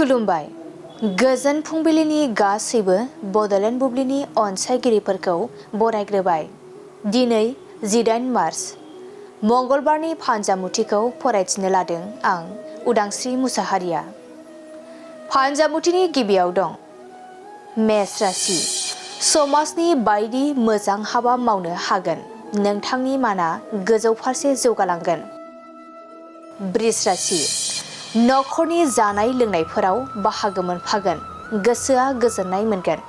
खुलुमबाय। गोजोन फुंबिलिनि गासैबो बड'लेण्ड बुब्लिनि अनसायगिरिफोरखौ बरायग्रोबाय। दिनै 18 मार्च मंगलबारनि फान्जामुथिखौ फरायथिनो लादों आं उदांस्रि मुसाहारिया। फान्जामुथिनि गिबियाव दं मेष राशि। समाजनि बायदि मोजां हाबा मावनो हागोन। नोंथांनि माना गोजौ फारसे जौगालांगोन। बृष राशि। नखरनि जानाय लोंनायफोराव बाहागो मोनफागोन। गोसोआ गोजोननाय मोनगोन।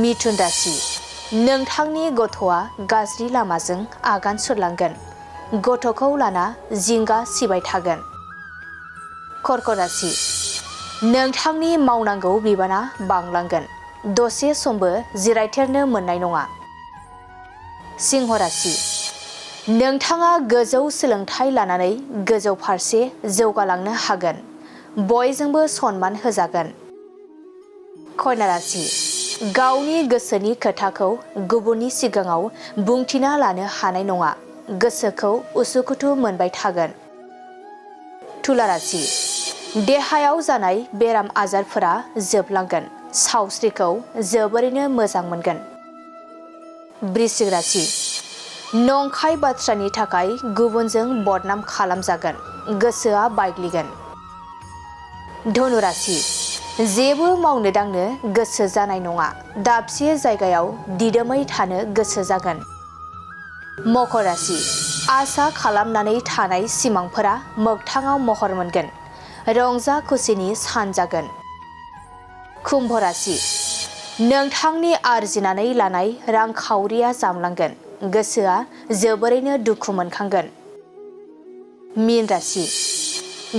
मिथुन राशि। नोंथांनि गथ'आ गाज्रि लामाजों आगान सुरलांगोन। गथ'खौ लाना जिंगा सिबाय थागोन। कर्क राशि। नोंथांनि मावनांगौ बिबाना बांलांगोन। दसे समबो जिरायथेरनो मोननाय नङा। सिंह राशि। नोंथाङा गोजौ सोलोंथाइ लानानै गोजौ फारसे जौगालांनो हागोन। बयजोंबो सनमान होजागोन। कन्या राशि। गावनि गोसोनि खोथाखौ गुबुननि सिगाङाव बुंथिना लानो हानाय नङा। गोसोखौ उसुखुथु मोनबाय थागोन। तुला राशि। देहायाव जानाय बेराम आजारफोरा जोबलांगोन। सावस्रिखौ जोबोरैनो मोजां मोनगोन। वृश्चिक राशि। नंखाय बाथ्रानि थाखाय गुबुनजों बदनाम खालामजागोन। गोसोआ बायग्लिगोन। धनु राशि। जेबो मावनो दांनो गोसो जानाय नङा। दाबसे जायगायाव दिदोमै थानो गोसो जागोन। मकर राशि। आसा खालामनानै थानाय सिमांफोरा मोगथाङाव महर मोनगोन। रंजा खुसिनि सान जागोन। कुम्भ राशि। नोंथांनि आरजिनानै लानाय रांखावरिया जामलांगोन। गोसोआ जोबोरैनो दुखु मोनखांगोन। मीन राशि।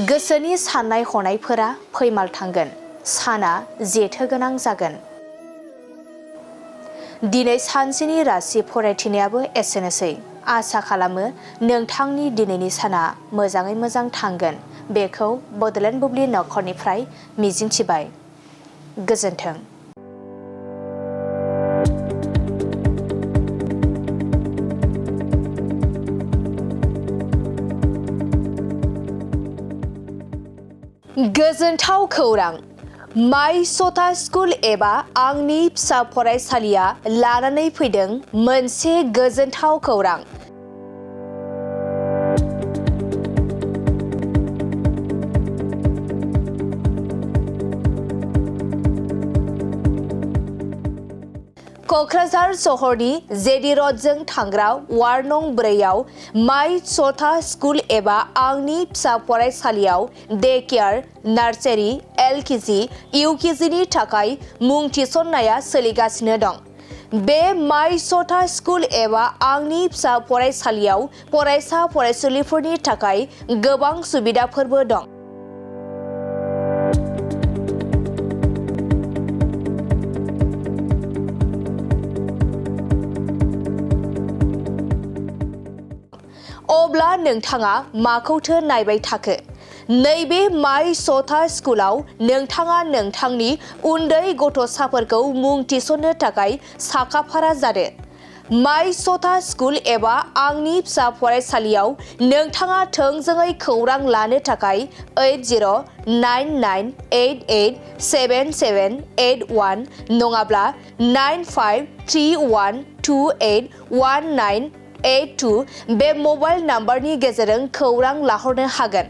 गोसोनि साननाय हनायफोरा फैमाल थांगोन। साना जेथो गोनां जागोन। दिनै सानसेनि राशि फरायथिनायाबो एसेनोसै। आसा खालामो नोंथांनि दिनैनि साना मोजाङै मोजां थांगोन। बेखौ बड'लेण्ड बुब्लि नखरनिफ्राय मिजिंथिबाय। गोजोन्थों। गोजोनथाव खौरां। माय सथा स्कुल एबा आंनि फिसा फरायसालिया लानानै फैदों मोनसे गोजोनथाव खौरां। क'क्राझार सहरनि जेडि रडजों थांग्रा वार्ड नं 4 आव माय सथा स्कुल एबा आंनि फिसा फरायसालियाव डे केयार, नार्सारि, LKG, UKGनि थाखाय मुं थिसननाया सोलिगासिनो दं। बे माय सथा स्कुल एबा आंनि फिसा फरायसालियाव फरायसा फरायसुलिफोरनि थाखाय गोबां सुबिदाफोरबो दं। अब्ला नोंथाङा माखौथो नायबाय थाखो? नैबे माय सथा स्कुलाव नोंथाङा नोंथांनि उन्दै गथ'साफोरखौ मुं थिसननो थाखाय साखाफारा जादो। माय सथा स्कुल एबा आंनि फिसा फरायसालियाव नोंथाङा थोंजोङै खौरां लानो थाखाय 8099887781 नङाब्ला 9531281982 बे मबाइल नाम्बारनि गेजेरजों खौरां लाहरनो हागोन।